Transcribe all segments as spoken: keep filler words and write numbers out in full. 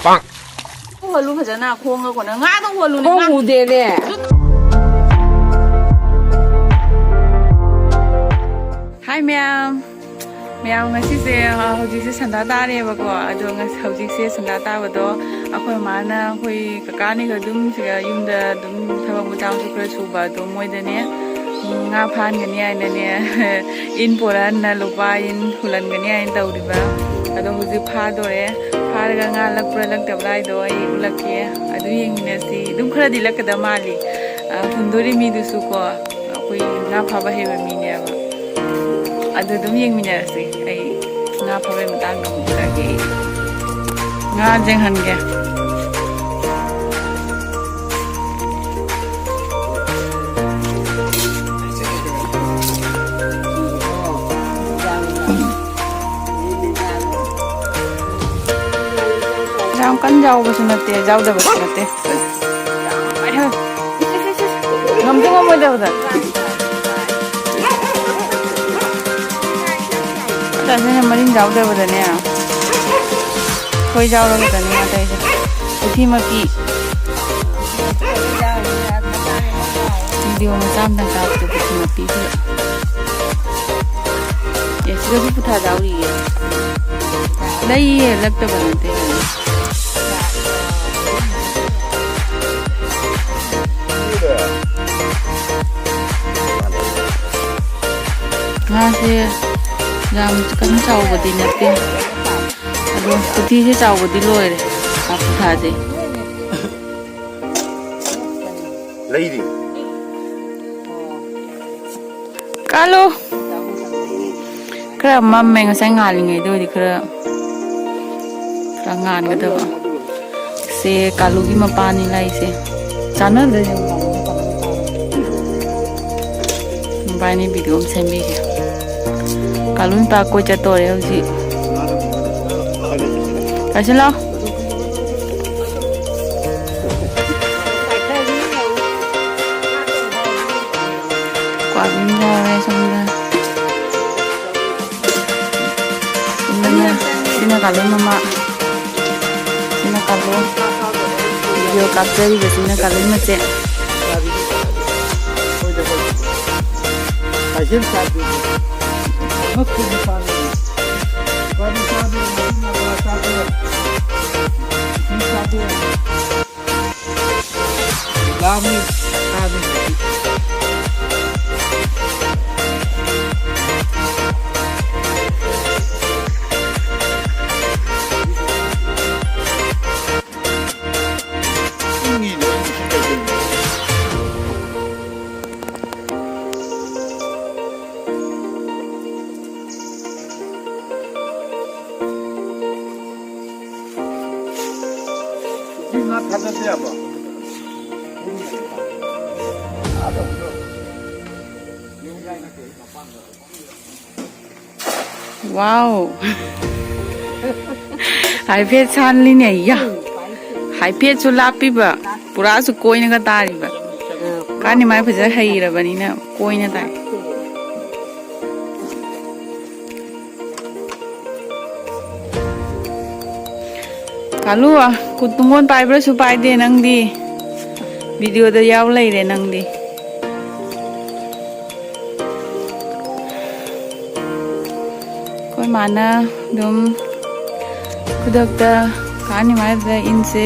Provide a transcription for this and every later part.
ꯎꯍꯜꯂꯨ ꯐꯖꯅ ꯈꯣꯡꯒ ꯀꯣꯟꯅ ꯉꯥꯗꯣ ꯎꯍꯜꯂꯨꯅꯦ, ꯉꯥ꯫ ꯈꯣꯡ ꯎꯗꯦꯅꯦ꯫ ꯍꯥꯏ ꯃꯌꯥꯝ꯫ ꯃꯌꯥꯝ ꯉꯁꯤꯁꯦ, ꯑ, ꯍꯧꯖꯤꯛꯁꯦ ꯁꯟꯗꯥ ꯇꯥꯔꯦꯕꯀꯣ꯫ ꯑꯗꯣ ꯉꯁ-, ꯍꯧꯖꯤꯛꯁꯦ ꯁꯟꯗꯥ ꯇꯥꯕꯗꯣ ꯑꯩꯈꯣꯏ ꯃꯥꯅ ꯑꯩꯈꯣꯏ ꯀꯀꯥꯅꯤꯒ ꯑꯗꯨꯝ ꯁꯤꯗ ꯌꯨꯝꯗ ꯑꯗꯨꯝ ꯊꯕꯛ ꯃꯆꯥ ꯃꯁꯨ ꯈꯔ ꯁꯨꯕ ꯑꯗꯣ ꯃꯣꯏꯗꯅꯦ, ꯎꯝ, ꯉꯥ ꯐꯥꯍꯟꯒꯅꯤ ꯍꯥꯏꯅꯅꯦ ꯏꯟ ꯄꯣꯔꯛꯍꯟꯅ ꯂꯨꯄꯥ ꯏꯟ ꯍꯨꯜꯍꯟꯒꯅꯤ ꯍꯥꯏꯅ ꯇꯧꯔꯤꯕ꯫ ꯑꯗꯣ ꯍꯧꯖꯤꯛ ꯐꯥꯗꯣꯔꯦ꯫ ꯐꯥꯔꯒ ꯉꯥ ꯂꯛꯄ꯭ꯔꯥ ꯂꯛꯇꯕ꯭ꯔꯥ ꯍꯥꯏꯗꯣ ꯑꯩ ꯎꯠꯂꯛꯀꯦ꯫ ꯑꯗꯨ ꯌꯦꯡꯃꯤꯟꯅꯁꯤ꯫ ꯑꯗꯨꯝ ꯈꯔꯗꯤ ꯂꯛꯀꯗꯕ ꯃꯥꯜꯂꯤ꯫ ꯑ, ꯍꯨꯟꯗꯣꯔꯤ ꯃꯤꯗꯨꯁꯨ ꯀꯣ, ꯑꯩꯈꯣꯏ ꯉꯥ ꯐꯥꯕ ꯍꯩꯕ ꯃꯤꯅꯦꯕ꯫ ꯑꯗꯨ ꯑꯗꯨꯝ ꯌꯦꯡꯃꯤꯟꯅꯔꯁꯤ꯫ ꯑꯩ ꯉꯥ ꯐꯥꯕꯩ ꯃꯇꯥꯡꯗ ꯑꯃꯨꯛ ꯎꯠꯂꯛꯀꯦ ꯑꯩ꯫ ꯉꯥ ꯌꯦꯡꯍꯟꯒꯦ꯫ ꯌꯥꯝ ꯀꯟꯅ ꯌꯥꯎꯕꯁꯨ ꯅꯠꯇꯦ, ꯌꯥꯎꯗꯕꯁꯨ ꯅꯠꯇꯦ꯫ ꯉꯝꯁꯨ ꯉꯝꯃꯣꯏꯗꯕꯗ꯫ ꯑꯁꯤꯅ ꯃꯔꯤꯟ ꯌꯥꯎꯗꯕꯗꯅꯦ꯫ ꯈꯣꯏ ꯌꯥꯎꯔꯒꯗꯅꯦ ꯃꯥ ꯇꯧꯔꯤꯁꯦ꯫ ꯄꯨꯊꯤ ꯃꯄꯤ꯫ ꯚꯤꯗꯤꯑꯣ ꯃꯆꯥ ꯑꯝꯇꯪ ꯀꯥꯞꯄꯗ ꯄꯨꯊꯤ ꯃꯄꯤꯁꯤꯗ꯫ ꯑꯦ, ꯁꯤꯗꯁꯨ ꯄꯨꯊꯥ ꯌꯥꯎꯔꯤꯌꯦ꯫ ꯂꯩꯌꯦ, ꯂꯛꯇꯕ ꯅꯠꯇꯦ꯫ ꯉꯥꯁꯦ ꯌꯥꯝ ꯀꯟꯅ ꯆꯥꯎꯕꯗꯤ ꯅꯠꯇꯦ꯫ ꯑꯗꯣ ꯄꯨꯊꯤꯁꯦ ꯆꯥꯎꯕꯗꯤ ꯂꯣꯏꯔꯦ꯫ ꯉꯥ ꯄꯨꯊꯥꯁꯦ꯫ ꯂꯩꯔꯤ꯫ ꯀꯥꯂꯨ! ꯈꯔ ꯃꯝꯃꯦ, ꯉꯁꯥꯏ ꯉꯥꯜꯂꯤꯉꯩꯗ ꯑꯣꯏꯗꯤ ꯈꯔ, ꯈꯔ ꯉꯥꯟꯒꯗꯕ꯫ ꯁꯦ ꯀꯥꯂꯨꯒꯤ ꯃꯄꯥꯅꯤ ꯂꯥꯛꯏꯁꯦ꯫ ꯆꯥꯟꯅꯗ꯭ꯔꯦ ꯌꯦꯡꯉꯨ, ꯀꯥꯂꯨꯒ ꯀꯥꯂꯨꯒ ꯆꯥꯟꯅꯗ꯭ꯔꯦ꯫ ꯃꯕꯥꯏꯅꯤ ꯚꯤꯗꯤꯑꯣ ꯑꯃ ꯁꯦꯝꯕꯤꯒꯦ꯫ ꯀꯥꯂꯨ ꯃꯄꯥ ꯀꯣꯏ ꯆꯠꯇꯣꯔꯦ ꯍꯧꯖꯤꯛ꯫ ꯀꯥꯏꯁꯤ ꯂꯥꯎ꯫ ꯀ꯭ꯋꯥꯕꯤ ꯌꯥꯎꯔꯦ ꯁꯣꯝꯗ꯫ ꯁꯤꯅ, ꯁꯤꯅ ꯀꯥꯂꯨ ꯃꯃꯥ꯫ ꯁꯤꯅ ꯀꯥꯂꯨ꯫ ꯚꯤꯗꯤꯑꯣ ꯀꯥꯞꯆꯔꯤꯕꯁꯤꯅ ꯀꯥꯂꯨ ꯃꯆꯦ꯫ Wow! ꯍꯥꯏꯐꯦꯠ ꯁꯥꯠꯂꯤꯅꯦ꯫ ꯌꯥ! ꯍꯥꯏꯐꯦꯠꯁꯨ ꯂꯥꯞꯄꯤꯕ, ꯄꯨꯔꯥꯁꯨ ꯀꯣꯏꯅꯒ ꯇꯥꯔꯤꯕ꯫ ꯀꯥꯅꯤ ꯃꯥꯏ ꯐꯖꯅ ꯍꯩꯔꯕꯅꯤꯅ ꯀꯣꯏꯅ ꯇꯥꯏ꯫ ꯀꯥꯂꯨ, ꯀꯨ-, ꯇꯨꯡꯒꯣꯟ ꯄꯥꯏꯕ꯭ꯔꯥꯁꯨ ꯄꯥꯏꯗꯦ ꯅꯪꯗꯤ꯫ ꯚꯤꯗꯤꯑꯣꯗ ꯌꯥꯎ ꯂꯩꯔꯦ ꯅꯪꯗꯤ꯫ ꯑꯩꯈꯣꯏ ꯃꯥꯅ ꯑꯗꯨꯝ ꯈꯨꯗꯛꯇ ꯀꯥꯅꯤ ꯃꯥꯏꯗ ꯏꯟꯁꯦ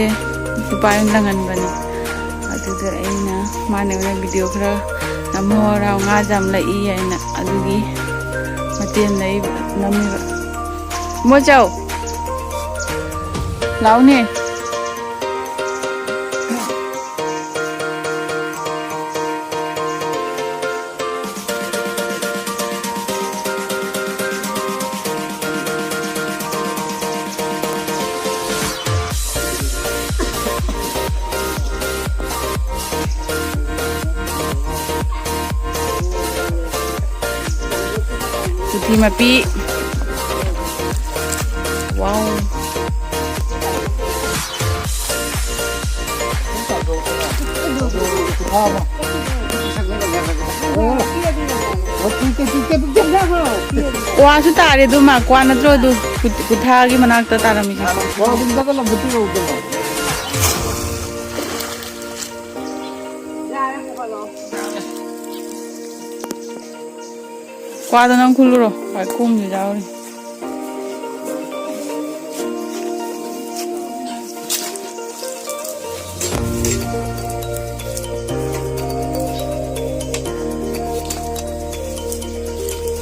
ꯂꯨꯄꯥ ꯑꯃ ꯂꯪꯍꯟꯕꯅꯤ꯫ ꯑꯗꯨꯗ ꯑꯩꯅ ꯃꯥꯅ ꯑꯩꯉꯣꯟꯗ ꯚꯤꯗꯤꯑꯣ ꯈꯔ ꯅꯝꯃꯣ ꯍꯔꯥꯎ ꯉꯥ ꯌꯥꯝ ꯂꯛꯏ ꯍꯥꯏꯅ ꯑꯗꯨꯒꯤ ꯃꯇꯦꯡꯗ ꯑꯩ ꯅꯝꯃꯤꯕ꯫ ꯃꯣꯆꯧ! ꯂꯥꯎꯅꯦ꯫ ꯄꯨꯊꯤ ꯃꯄꯤ꯫ ꯋꯥꯎ꯫ ꯀ꯭ꯋꯥꯁꯨ ꯇꯥꯔꯦ ꯑꯗꯨ, ꯃꯥ ꯀ꯭ꯋꯥ ꯅꯠꯇ꯭ꯔꯣ ꯑꯗꯨ? ꯀꯨ-, ꯀꯨꯊꯥꯒꯤ ꯃꯅꯥꯛꯇ ꯇꯥꯔꯝꯃꯤꯁꯦ꯫ ꯀ꯭ꯋꯥꯗꯣ ꯅꯪ ꯈꯨꯜꯂꯨꯔꯣ, ꯋꯥꯏꯈꯣꯡꯁꯨ ꯌꯥꯎꯔꯤ꯫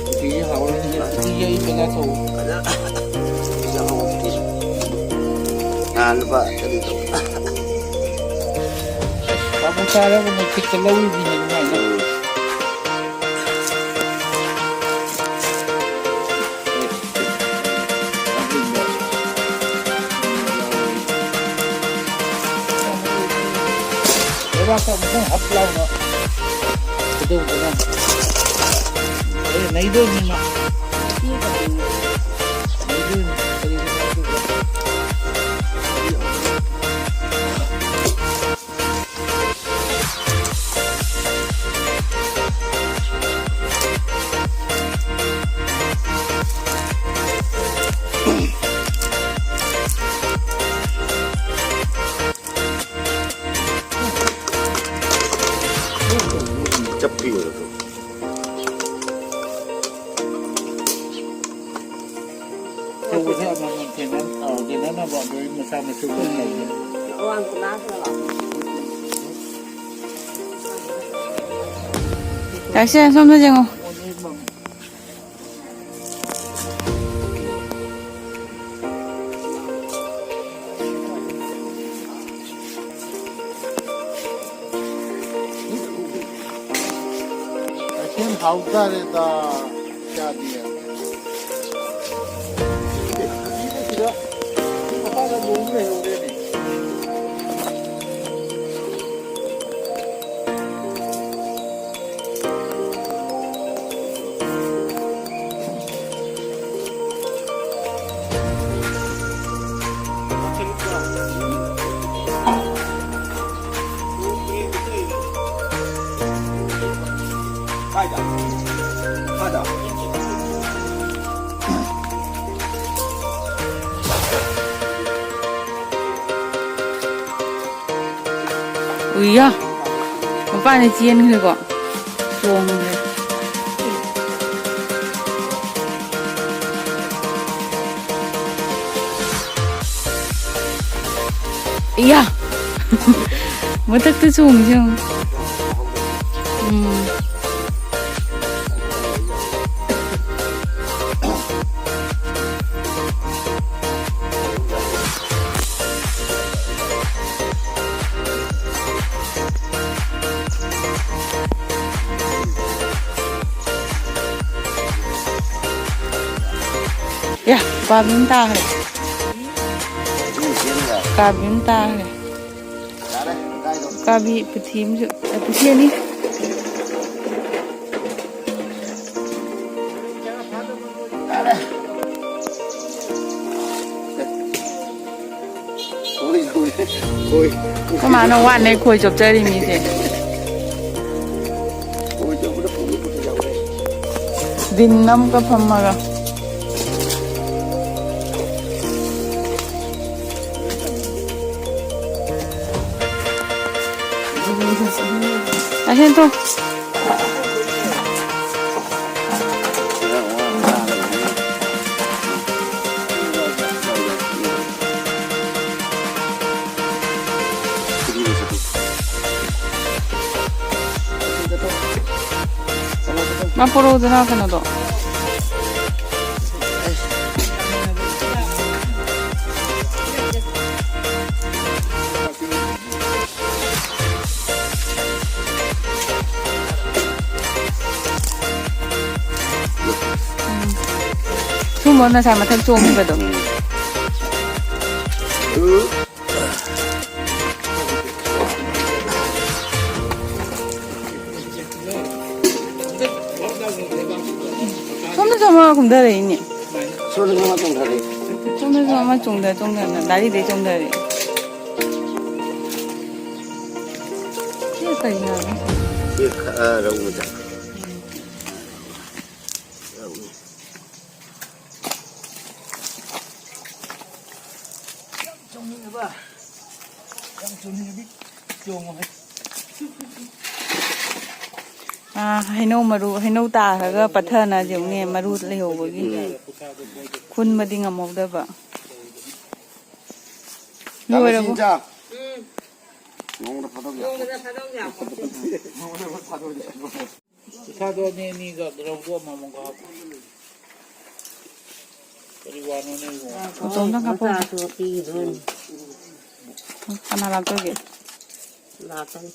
ꯎꯇꯤꯁꯦ ꯍꯥꯎꯔꯅꯤ꯫ ꯎꯇꯤꯁꯦ ꯑꯩ ꯄꯩꯁꯥ ꯊꯧ꯫ ꯐꯖꯅ ꯆꯥꯍꯧ ꯎꯇꯤ꯫ ꯅꯍꯥꯟ ꯂꯨꯄꯥ ꯆꯅꯤ ꯊꯧ꯫ ꯇꯥꯃꯣ ꯆꯥꯔꯒ ꯑꯃꯨꯛ ꯈꯤꯠꯇ ꯂꯧꯔꯤꯅꯤ ꯍꯦꯟꯅ ꯅꯨꯡꯉꯥꯏꯅ꯫ ꯂꯩꯕꯥꯛꯇ ꯑꯃꯨꯛꯇꯪ ꯍꯞ ꯂꯥꯎꯅ ꯐꯨꯗꯧꯗꯅ꯫ ꯑꯦ, ꯅꯩꯗꯣꯏꯅꯤ ꯃꯥ꯫ ꯅꯩꯗꯣꯏꯅꯤ꯫ ꯀꯔꯤꯒꯤꯅꯣ ꯍꯥꯏꯕꯗ ꯆꯞꯄꯤꯕꯗꯣ꯫ ꯑꯆꯧꯕꯁꯦ ꯑꯃꯃꯝ ꯊꯦꯡꯅ-, ꯑ, ꯌꯦꯟꯅꯅꯕ ꯑꯗꯨ ꯃꯆꯥ ꯃꯁꯨ ꯈꯔ ꯇꯧꯒꯦ꯫ ꯇꯥꯏꯁꯦ, ꯁꯣꯝꯗ ꯌꯦꯡꯉꯣ꯫ ꯀꯩꯊꯦꯜ ꯍꯥꯎ ꯇꯥꯔꯦꯗ, ꯆꯥꯗꯤ꯫ ꯁꯤꯗ ꯃꯈꯥꯗ ꯅꯣꯡ ꯂꯩꯍꯧꯔꯦꯅꯦ꯫ ꯀꯥꯏꯗ? ꯃꯈꯥꯗ? ꯏꯌꯥ! ꯃꯄꯥꯟꯗ ꯆꯦꯟꯈ꯭ꯔꯦꯀꯣ꯫ ꯆꯣꯡꯈ꯭ꯔꯦ꯫ ꯏꯌꯥ! ꯃꯊꯛꯇ ꯆꯣꯡꯉꯤꯁꯦ ꯌꯦꯡꯉꯨ꯫ ꯎꯝ꯫ ꯌꯥ, ꯎꯀꯥꯕꯤ ꯑꯃ ꯇꯥꯈ꯭ꯔꯦ꯫ ꯎꯀꯥꯕꯤ ꯑꯃ ꯇꯥꯈ꯭ꯔꯦ꯫ ꯎꯀꯥꯕꯤ ꯄꯨꯊꯤ ꯑꯃꯁꯨ, ꯑ, ꯄꯨꯊꯤ ꯑꯅꯤ꯫ ꯈꯣꯏ, ꯈꯣꯏ, ꯈꯣꯏ꯫ ꯑꯩꯈꯣꯏ ꯃꯥꯅ ꯋꯥꯅꯩ ꯈꯣꯏ ꯆꯣꯞꯆꯔꯤ ꯃꯤꯁꯦ꯫ ꯈꯣꯏ ꯆꯣꯞꯄꯗ ꯄꯨꯡ ꯄꯨꯡ ꯌꯥꯎꯔꯦ꯫ ꯗꯤꯟ ꯑꯃꯒ ꯐꯝꯃꯒ꯫ ꯑꯁꯦꯡ ꯊꯣꯛ꯫ ꯃꯥ ꯄꯣꯔꯛꯎꯗꯅ ꯀꯩꯅꯣꯗꯣ꯫ ꯁꯨꯝꯕ ꯉꯁꯥꯏ ꯃꯊꯛ ꯆꯣꯡꯈꯤꯕꯗꯣ꯫ ꯁꯣꯝꯗꯁꯨ ꯑꯃ ꯀꯨꯝꯊꯔꯛꯏꯅꯦ꯫ ꯁꯣꯝꯗꯁꯨ ꯑꯃ ꯆꯣꯡꯊꯔꯛꯏ꯫ ꯁꯣꯝꯗꯁꯨ ꯑꯃ ꯆꯣꯡꯊ-, ꯆꯣꯡꯊꯅ ꯗꯥꯔꯤꯗꯩ ꯆꯣꯡꯊꯔꯛꯏ꯫ ꯁꯤ ꯀꯩꯅꯣ? ꯁꯤ ꯈ-, ꯑ, ꯔꯧ ꯃꯆꯥ꯫ ꯔꯧ꯫ ꯌꯥꯝ ꯆꯣꯡꯅꯤꯡꯉꯕ? ꯌꯥꯝ ꯆꯣꯡꯅꯤꯡꯉꯗꯤ ꯆꯣꯡꯉꯣ ꯍꯦ꯫ ꯑꯥ, ꯍꯩꯅꯧ ꯃꯔꯨ, ꯍꯩꯅꯧ ꯇꯥꯈ꯭ꯔꯒ ꯄꯠꯊꯅ ꯌꯦꯡꯉꯨꯅꯦ, ꯃꯔꯨ ꯂꯩꯍꯧꯕꯒꯤ ꯈꯨꯟꯕꯗꯤ ꯉꯝꯍꯧꯗꯕ꯫ ꯂꯣꯏꯔꯕꯣ? ꯅꯣꯡꯃꯗ ꯐꯥꯗꯣꯛ ꯌꯥꯄꯣꯠꯇꯦ꯫ ꯅꯣꯡꯃꯗ ꯐꯥꯗꯣꯛ ꯌꯥꯄꯣꯠꯇꯦ꯫ ꯏꯁꯥꯗꯣ ꯑꯅꯤ ꯑꯅꯤꯒ ꯒ꯭ꯔꯧꯗꯣ ꯑꯃꯃꯝꯒ ꯍꯥꯞꯄꯣ꯫ ꯀꯔꯤ ꯋꯥꯅꯣꯅꯦ ꯏꯕꯨꯡꯉꯣ? ꯃꯇꯣꯝꯇ ꯀꯥꯞꯄꯣ꯫ ꯃꯆꯥꯁꯨ ꯄꯤꯈꯤꯗꯣꯏꯅꯤ꯫ ꯀꯅꯥ ꯂꯥꯛꯇꯣꯏꯒꯦ? ꯂꯥꯛꯀꯅꯤ꯫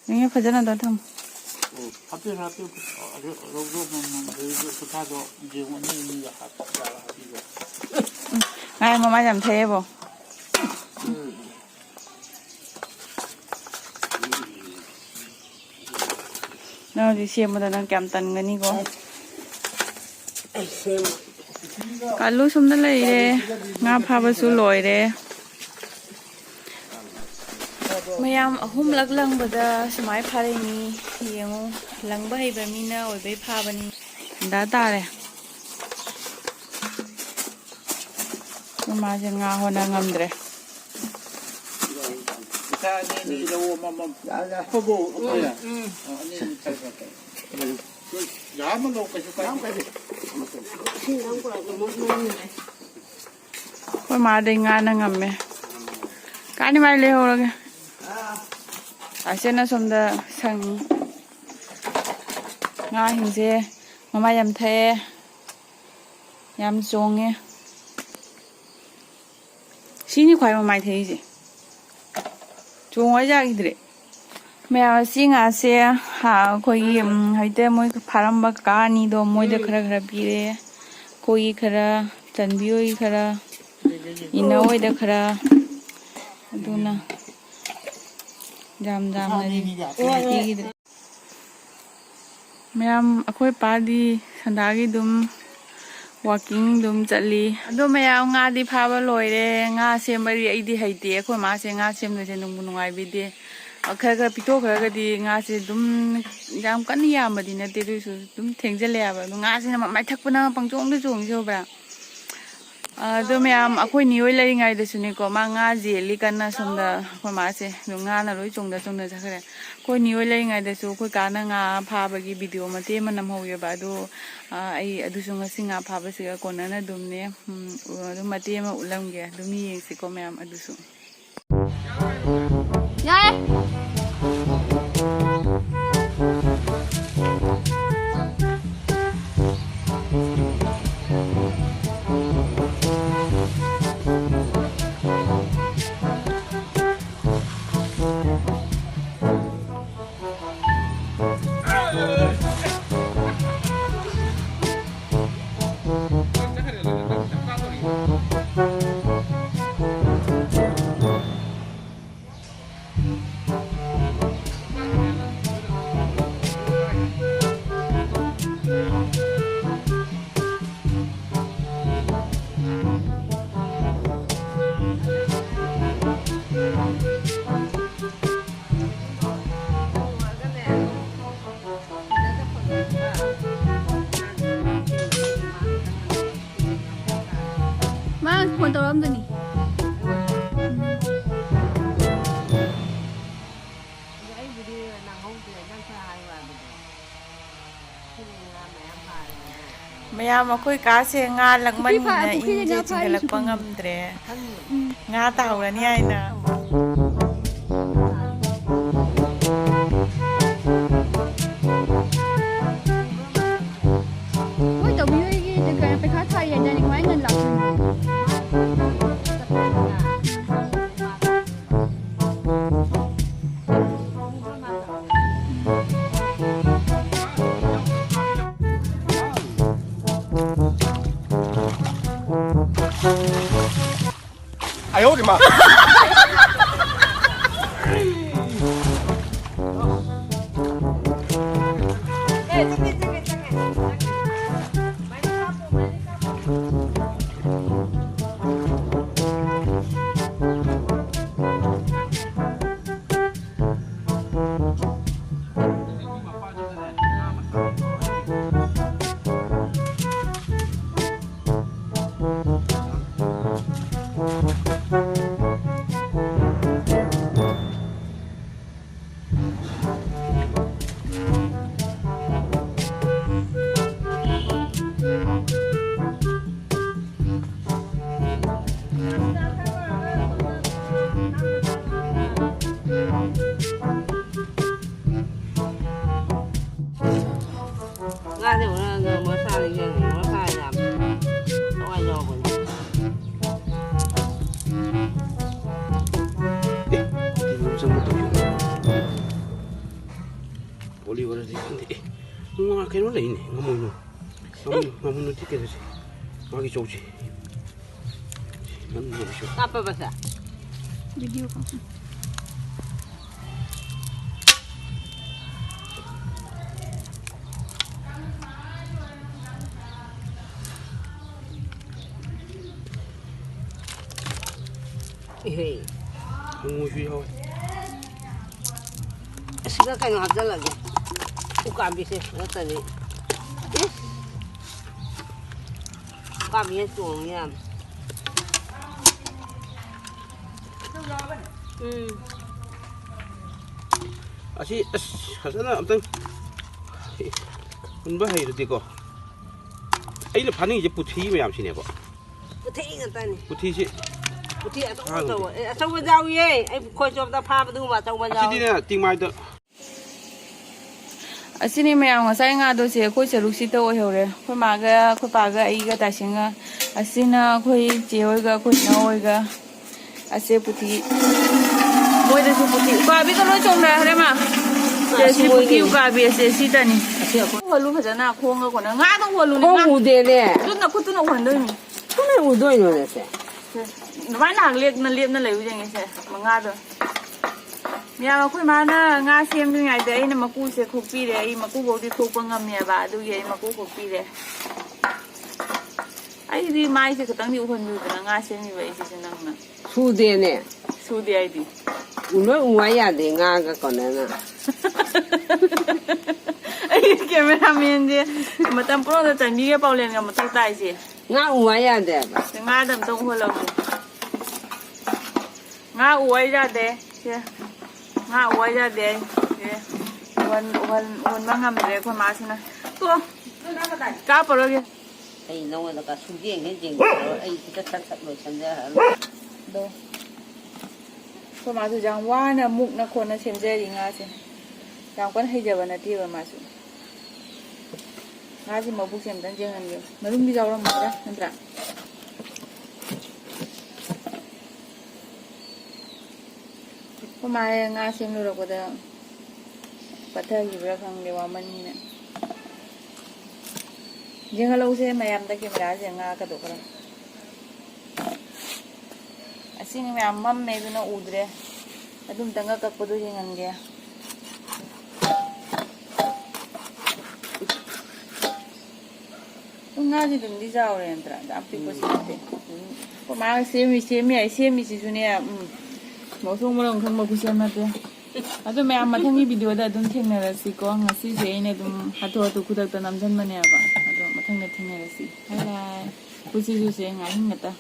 ꯅꯪꯒꯤ ꯐꯖꯅ ꯑꯗꯨꯝ ꯊꯝꯃꯨ꯫ ꯍꯥꯞꯄꯤꯔꯣ, ꯍꯥꯞꯄꯤꯔꯣ꯫ ꯑꯗꯨ ꯒ꯭ꯔꯧꯗꯣ ꯑꯃꯃꯝ, ꯑꯗꯨꯗꯩꯗꯤ ꯈꯨꯊꯥꯗꯣ ꯌꯦꯡꯉꯣ, ꯑꯅꯤ ꯑꯅꯤꯒ ꯍꯥꯞꯄ ꯌꯥꯕ ꯍꯥꯞꯄꯤꯔꯣ꯫ ꯎꯝ, ꯉꯥꯏ ꯃꯃꯥꯏ ꯌꯥꯝ ꯊꯛꯑꯦꯕꯣ꯫ ꯎꯝ꯫ ꯅꯪ ꯍꯧꯖꯤꯛ ꯁꯦꯝꯕꯗ ꯅꯪ ꯀꯌꯥꯝ ꯇꯟꯒꯅꯤꯀꯣ? ꯑꯩ ꯁꯦꯝ- ꯀꯥꯂꯨ ꯁꯣꯝꯗ ꯂꯩꯔꯦ꯫ ꯉꯥ ꯐꯥꯕꯁꯨ ꯂꯣꯏꯔꯦ꯫ ꯃꯌꯥꯝ ꯑꯍꯨꯝꯂꯛ ꯂꯪꯕꯗ ꯁꯨꯃꯥꯏꯅ ꯐꯥꯔꯛꯏꯅꯤ꯫ ꯌꯦꯡꯉꯨ, ꯂꯪꯕ ꯍꯩꯕ ꯃꯤꯅ ꯑꯣꯏꯕꯩ ꯐꯥꯕꯅꯤ꯫ ꯗꯥ ꯇꯥꯔꯦ꯫ ꯑꯩꯈꯣꯏ ꯃꯥꯁꯦ ꯉꯥ ꯍꯣꯠꯅ ꯉꯝꯗ꯭ꯔꯦ꯫ ꯏꯆꯥ ꯑꯅꯤ ꯑꯅꯤ ꯂꯧ ꯑꯃꯃꯝ꯫ ꯌꯥꯔꯦ, ꯌꯥꯔꯦ꯫ ꯈꯣꯏꯕꯧ ꯑꯩꯈꯣꯏꯅ꯫ ꯎꯝ꯫ ꯑꯣ, ꯑꯅꯤ ꯑꯅꯤ ꯐꯔꯦ, ꯐꯔꯦ, ꯐꯔꯦ꯫ ꯌꯥꯝ ꯑꯃ ꯂꯧ ꯀꯩꯁꯨ ꯀꯥꯏꯗꯦ꯫ ꯌꯥꯝ ꯀꯥꯏꯗꯦ꯫ ꯑꯩꯈꯣꯏ ꯃꯥꯗꯩ ꯉꯥꯅ ꯉꯝꯃꯦ꯫ ꯀꯥꯅꯤ ꯃꯥꯏ ꯂꯩꯍꯧꯔꯒꯦ꯫ ꯑꯁꯤꯅ ꯁꯣꯝꯗ ꯁꯪꯉꯤ꯫ ꯉꯥꯁꯤꯡꯁꯦ ꯃꯃꯥꯏ ꯌꯥꯝ ꯊꯛꯑꯦ꯫ ꯌꯥꯝ ꯆꯣꯡꯉꯦ꯫ ꯁꯤꯅꯤ ꯈ꯭ꯋꯥꯏ ꯃꯃꯥꯏ ꯊꯛꯏꯁꯦ꯫ ꯆꯣꯡꯉ ꯌꯥꯈꯤꯗ꯭ꯔꯦ꯫ ꯃꯌꯥꯝ ꯑꯁꯤ ꯉꯥꯁꯦ, ꯍꯥ, ꯑꯩꯈꯣꯏꯒꯤ, ꯎꯝ, ꯍꯧꯖꯤꯛꯇ ꯃꯣꯏ ꯐꯥꯔꯝꯕ ꯀꯀꯥ ꯑꯅꯤꯗꯣ, ꯃꯣꯏꯗ ꯈꯔ ꯈꯔ ꯄꯤꯔꯦ꯫ ꯑꯩꯈꯣꯏꯒꯤ ꯈꯔ, ꯆꯟꯕꯤ ꯍꯣꯏꯒꯤ ꯈꯔ, ꯏꯅꯧ ꯍꯣꯏꯗ ꯈꯔ, ꯑꯗꯨꯅ ꯌꯥꯝ ꯌꯥꯝꯅꯗꯤ ꯄꯤꯈꯤꯗ꯭ꯔꯦ꯫ ꯃꯌꯥꯝ, ꯑꯩꯈꯣꯏ ꯄꯥꯗꯤ ꯁꯟꯗꯥꯒꯤ ꯑꯗꯨꯝ walking ꯑꯗꯨꯝ ꯆꯠꯂꯤ꯫ ꯑꯗꯣ ꯃꯌꯥꯝ, ꯉꯥꯗꯤ ꯐꯥꯕ ꯂꯣꯏꯔꯦ꯫ ꯉꯥ ꯁꯦꯝꯕꯗꯤ ꯑꯩꯗꯤ ꯍꯩꯇꯦ꯫ ꯑꯩꯈꯣꯏ ꯃꯥꯁꯦ ꯉꯥ ꯁꯦꯝꯗꯣꯏꯁꯦ ꯅꯨꯡꯕꯨ ꯅꯨꯡꯉꯥꯏꯕꯤꯗꯦ꯫ ꯈꯔ ꯈꯔ ꯄꯤꯊꯣꯛꯈ꯭ꯔꯒꯗꯤ ꯉꯥꯁꯦ ꯑꯗꯨꯝ ꯌꯥꯝ ꯀꯟꯅ ꯌꯥꯝꯕꯗꯤ ꯅꯠꯇꯦ, ꯑꯗꯨ ꯑꯣꯏꯔꯁꯨ ꯑꯗꯨꯝ ꯊꯦꯡꯖꯤꯜꯂꯛꯑꯦꯕ꯫ ꯑꯗꯣ ꯉꯥꯁꯤꯅ ꯃꯃꯥꯏ ꯊꯛꯄꯅ ꯄꯪꯆꯣꯡꯗ ꯆꯣꯡꯉꯤꯁꯦ ꯎꯕ꯭ꯔꯥ? ꯑꯗꯣ ꯃꯌꯥꯝ, ꯑꯩꯈꯣꯏ ꯅꯤꯑꯣꯏ ꯂꯩꯔꯤꯉꯩꯗꯁꯨꯅꯦꯀꯣ, ꯃꯥ ꯉꯥ ꯖꯦꯜꯂꯤ ꯀꯟꯅ ꯁꯣꯝꯗ꯫ ꯑꯩꯈꯣꯏ ꯃꯥꯁꯦ ꯑꯗꯨꯝ ꯉꯥꯅ ꯂꯣꯏ ꯆꯣꯡꯗ ꯆꯣꯡꯗ ꯆꯠꯈ꯭ꯔꯦ꯫ ꯑꯩꯈꯣꯏ ꯅꯤꯑꯣꯏ ꯂꯩꯔꯤꯉꯩꯗꯁꯨ ꯑꯩꯈꯣꯏ ꯀꯥꯅ ꯉꯥ ꯐꯥꯕꯒꯤ ꯚꯤꯗꯤꯑꯣ ꯃꯇꯦꯛ ꯑꯃ ꯅꯝꯍꯧꯋꯦꯕ꯫ ꯑꯗꯣ ꯑꯩ ꯑꯗꯨꯁꯨ ꯉꯁꯤ ꯉꯥ ꯐꯥꯕꯁꯤꯒ ꯀꯣꯟꯅꯅ ꯑꯗꯨꯝꯅꯦ, ꯑꯗꯨꯝ ꯃꯇꯦꯛ ꯑꯃ ꯎꯠꯂꯝꯒꯦ꯫ ꯑꯗꯨꯝ ꯌꯦꯡꯁꯤꯀꯣ ꯃꯌꯥꯝ ꯑꯗꯨꯁꯨ꯫ ꯌꯥꯔꯦ꯫ ꯃꯥ ꯐꯣꯟ ꯇꯧꯔꯛꯑꯝꯕꯅꯤ꯫ ꯃꯌꯥꯝ, ꯑꯩꯈꯣꯏ ꯀꯥꯁꯦ ꯉꯥ ꯂꯛꯃꯟꯗꯅ ꯏꯟꯁꯦ ꯆꯤꯡꯈꯠꯂꯛꯄ ꯉꯝꯗ꯭ꯔꯦ꯫ ꯉꯥ ꯇꯥꯍꯧꯔꯅꯤ ꯍꯥꯏꯅ꯫ ꯃꯣꯏ ꯇꯧꯕꯤꯍꯣꯏꯒꯤ ꯀꯩꯅꯣ ꯄꯩꯈꯥ ꯊꯥꯔꯤ ꯍꯥꯏꯗꯥꯏꯅꯦ? ꯀꯃꯥꯏꯅ ꯉꯟꯅ ꯂꯥꯛꯇꯣꯏꯅꯣ? ꯉꯥꯁꯦ ꯑꯃꯨꯛ ꯃꯁꯥꯅ ꯌꯦꯡꯉꯦ, ꯃꯁꯥ ꯌꯥꯝ ꯊꯋꯥꯏ ꯌꯥꯎꯕꯅꯦ꯫ ꯑꯦ, ꯇꯤꯜꯍꯧ ꯆꯪꯕ ꯇꯧꯏ꯫ ꯑꯣꯂꯤꯚꯔꯗꯤ ꯈꯪꯗꯦ꯫ ꯑꯦ, ꯉꯥ ꯀꯩꯅꯣ ꯂꯩꯅꯦ, ꯉꯥꯃꯨ꯫ ꯉꯥꯃꯨ, ꯉꯥꯃꯨ ꯅꯠꯇꯦ, ꯀꯩꯅꯣꯁꯦ꯫ ꯃꯥꯒꯤ ꯆꯧꯁꯦ꯫ ꯉꯥꯃꯨ ꯂꯩꯁꯨ꯫ ꯀꯥꯞꯄꯕꯁꯦ? ꯚꯤꯗꯤꯑꯣ ꯀꯥꯞꯄ꯫ ꯏꯍꯦ꯫ ꯍꯪꯉꯣꯏꯁꯨ ꯌꯥꯎꯋꯦ꯫ ꯑꯁꯤꯗ ꯀꯩꯅꯣ ꯍꯥꯞꯆꯜꯂꯒꯦ꯫ ꯎꯀꯥꯕꯤꯁꯦ ꯅꯠꯇ꯭ꯔꯗꯤ꯫ ꯏꯁ꯫ ꯎꯀꯥꯕꯤ ꯍꯦꯛ ꯆꯣꯡꯉꯤ ꯌꯥꯝ꯫ ꯎꯝ꯫ ꯑꯁꯤ ꯑꯁ ꯐꯖꯅ ꯑꯝꯇꯪ ꯍꯨꯟꯕ ꯍꯩꯔꯗꯤꯀꯣ꯫ ꯑꯩꯅ ꯐꯥꯅꯤꯡꯉꯤꯁꯦ ꯄꯨꯊꯤ ꯃꯌꯥꯝꯁꯤꯅꯦꯀꯣ꯫ ꯄꯨꯊꯤ ꯉꯥꯛꯇꯅꯤ꯫ ꯄꯨꯊꯤꯁꯤ꯫ ꯄꯨꯊꯤ ꯑꯆꯧꯕ ꯐꯥꯔꯨꯗꯤ꯫ ꯑꯆꯧꯕ꯫ ꯑꯦ, ꯑꯆꯧꯕ ꯌꯥꯎꯏꯌꯦ꯫ ꯑꯩ ꯈꯣꯏ ꯆꯣꯞꯇ ꯐꯥꯕꯗꯨꯒꯨꯝꯕ ꯑꯆꯧꯕ ꯌꯥꯎꯏ꯫ ꯑꯁꯤꯗꯤꯅꯦ, ꯇꯤꯡꯃꯥꯏꯗ꯫ ꯑꯁꯤꯅꯤ ꯃꯌꯥꯝ, ꯉꯁꯥꯏ ꯉꯥꯗꯣ ꯁꯦ ꯑꯩꯈꯣꯏ ꯁꯔꯨꯛꯁꯤꯗ ꯑꯣꯏꯍꯧꯔꯦ꯫ ꯑꯩꯈꯣꯏ ꯃꯥꯒ, ꯑꯩꯈꯣꯏ ꯄꯥꯒ, ꯑꯩꯒ, ꯇꯥꯁꯤꯡꯒ꯫ ꯑꯁꯤꯅ ꯑꯩꯈꯣꯏ ꯆꯦ ꯍꯣꯏꯒ, ꯑꯩꯈꯣꯏ ꯏꯅꯥꯎ ꯍꯣꯏꯒ꯫ ꯑꯁꯦ ꯄꯨꯊꯤ꯫ ꯃꯣꯏꯗꯁꯨ ꯄꯨꯊꯤ꯫ ꯎꯀꯥꯕꯤꯒ ꯂꯣꯏ ꯆꯣꯡꯅꯈ꯭ꯔꯦ ꯃꯥ꯫ ꯁꯦ, ꯑꯁꯤ ꯁꯤ ꯄꯨꯊꯤ ꯃꯣꯏꯒꯤꯅꯤ꯫ ꯎꯀꯥꯕꯤ ꯑꯁꯦ ꯁꯤꯗꯅꯤ꯫ ꯑꯁꯤ ꯑꯩꯈꯣꯏ ꯎꯍꯜꯂꯨ ꯐꯖꯅ ꯈꯣꯡꯒ ꯀꯣꯟꯅ꯫ ꯉꯥꯗꯣ ꯎꯍꯜꯂꯨꯅꯦ, ꯈꯣꯡ ꯉꯥ꯫ ꯎꯗꯦꯅꯦ꯫ ꯑꯗꯨ ꯅꯈꯨꯠꯇꯨꯅ ꯎꯍꯟꯗꯣꯏꯅꯤ꯫ ꯀꯃꯥꯏꯅ ꯎꯗꯣꯏꯅꯣꯅꯦ ꯁꯦ? ꯑꯗꯨꯃꯥꯏꯅ ꯉꯥꯏꯍꯥꯛ ꯂꯦꯞꯅ, ꯂꯦꯞꯅ ꯂꯩꯌꯨ ꯌꯦꯡꯒꯦꯁꯦ, ꯃꯉꯥꯗꯣ꯫ ꯃꯌꯥꯝ, ꯑꯩꯈꯣꯏ ꯃꯥꯅ ꯉꯥ ꯁꯦꯝꯗ꯭ꯔꯤꯉꯩꯗ ꯑꯩꯅ ꯃꯀꯨꯁꯦ ꯈꯣꯛꯄꯤꯔꯦ꯫ ꯑꯩ ꯃꯀꯨ ꯐꯥꯎꯗꯤ ꯈꯣꯛꯄ ꯉꯝꯃꯦꯕ, ꯑꯗꯨꯒꯤ ꯑꯩ ꯃꯀꯨ ꯈꯣꯛꯄꯤꯔꯦ꯫ ꯑꯩꯗꯤ ꯃꯥꯏꯁꯦ ꯈꯤꯇꯪꯗꯤ ꯎꯍꯟꯕꯤꯌꯨꯗꯅ, ꯉꯥ ꯁꯦꯝꯃꯤꯕ ꯑꯩꯁꯤꯁꯨ ꯅꯪꯅ꯫ ꯁꯨꯗꯦꯅꯦ꯫ ꯁꯨꯗꯦ ꯍꯥꯏꯗꯤ? ꯎ-, ꯂꯣꯏ ꯎ ꯍꯥꯏ ꯌꯥꯗꯦ, ꯉꯥꯒ ꯀꯣꯟꯅꯅ꯫ ꯑꯩ ꯀꯦꯃꯦꯔꯥꯃꯦꯟꯁꯦ ꯃꯇꯝ ꯄꯨꯝꯅꯃꯛꯇ ꯆꯟꯕꯤꯒꯦ ꯄꯥꯎꯂꯦꯟꯒ ꯃꯊꯧ ꯇꯥꯏꯁꯦ꯫ ꯉꯥ ꯎ ꯍꯥꯏ ꯌꯥꯗꯦꯕ꯫ ꯉꯥꯗ ꯑꯝꯇ ꯎꯍꯜꯂꯧꯁꯦ꯫ ꯉꯥ ꯎ ꯍꯥꯏ ꯌꯥꯗꯦ꯫ ꯁꯦ꯫ ꯉꯥ ꯎ ꯍꯥꯏ ꯌꯥꯗꯦ ꯑꯩ꯫ ꯁꯦ꯫ ꯎꯍꯟ-, ꯎꯍꯟ-, ꯎꯍꯟꯕ ꯉꯝꯗ꯭ꯔꯦ ꯑꯩꯈꯣꯏ ꯃꯥꯁꯤꯅ꯫ ꯇꯣ꯫ ꯀꯥꯞꯄꯔꯣꯏꯒꯦ꯫ ꯑꯩ ꯅꯉꯣꯟꯗ ꯀ ꯁꯨꯡꯌꯦꯡ ꯍꯦꯛ ꯌꯦꯡꯗꯕ꯫ ꯑꯩ ꯈꯤꯇ ꯁꯠ ꯁꯠ ꯂꯣꯏꯁꯟꯖꯔꯛꯑꯅꯤ꯫ ꯑꯗꯣ ꯑꯩꯈꯣꯏ ꯃꯥꯁꯨ ꯌꯥꯝ ꯋꯥꯅ ꯃꯨꯛꯅ ꯈꯣꯠꯅ ꯁꯦꯝꯖꯔꯤ ꯉꯥꯁꯦ꯫ ꯌꯥꯝ ꯀꯟꯅ ꯍꯩꯖꯕ ꯅꯠꯇꯦꯕ ꯃꯥꯁꯨ꯫ ꯉꯥꯁꯤ ꯃꯕꯨꯛꯁꯦ ꯑꯝꯇꯪ ꯌꯦꯡꯍꯟꯒꯦ꯫ ꯃꯔꯨꯝꯗꯤ ꯌꯥꯎꯔꯝꯃꯣꯏꯗ, ꯅꯠꯇ꯭ꯔꯥ? ꯑꯩꯈꯣꯏ ꯃꯥ ꯉꯥ ꯁꯦꯝ ꯂꯣꯏꯔꯛꯄꯗ ꯄꯠꯊꯈꯤꯕ꯭ꯔꯥ ꯈꯪꯗꯦ, ꯋꯥꯃꯟꯅꯤꯅ꯫ ꯌꯦꯡꯍꯜꯂꯧꯁꯦ ꯃꯌꯥꯝꯗ ꯀꯦꯃꯦꯔꯥꯁꯦ ꯉꯥ ꯀꯗꯣꯛꯈ꯭ꯔꯦ꯫ ꯑꯁꯤꯅꯤ ꯃꯌꯥꯝ ꯃꯝꯃꯦ, ꯑꯗꯨꯅ ꯎꯗ꯭ꯔꯦ꯫ ꯑꯗꯨꯝꯇꯪꯒ ꯀꯛꯄꯗꯣ ꯌꯦꯡꯍꯟꯒꯦ꯫ ꯑꯗꯨꯝ ꯉꯥꯁꯦ ꯑꯗꯨꯝꯗꯤ ꯆꯥꯎꯔꯦ ꯅꯠꯇ꯭ꯔꯥ? ꯌꯥꯝ ꯄꯤꯛꯄꯁꯨ ꯅꯠꯇꯦ꯫ ꯑꯗꯨꯝ ꯑꯩꯈꯣꯏ ꯃꯥꯅ ꯁꯦꯝꯃꯤ, ꯁꯦꯝꯃꯤ ꯍꯥꯏ, ꯁꯦꯝꯃꯤꯁꯤꯁꯨꯅꯦ, ꯎꯝ, ꯃꯊꯣꯡ ꯃꯔꯝ ꯈꯪꯕ ꯈꯨꯠꯁꯦꯝ ꯅꯠꯇꯦ꯫ ꯑꯗꯨ ꯃꯌꯥꯝ ꯃꯊꯪꯒꯤ ꯚꯤꯗꯤꯑꯣꯗ ꯑꯗꯨꯝ ꯊꯦꯡꯅꯔꯁꯤꯀꯣ꯫ ꯉꯁꯤꯁꯦ ꯑꯩꯅ ꯑꯗꯨꯝ ꯍꯥꯊꯨ ꯍꯥꯊꯨ ꯈꯨꯗꯛꯇ ꯅꯝꯁꯤꯟꯕꯅꯦꯕ꯫ ꯑꯗꯣ ꯃꯊꯪꯗ ꯊꯦꯡꯅꯔꯁꯤ꯫ ꯕꯥꯏ ꯕꯥꯏ꯫ ꯈꯨꯠꯁꯤꯁꯨꯁꯦ ꯉꯥꯍꯤꯡ ꯉꯥꯛꯇ꯫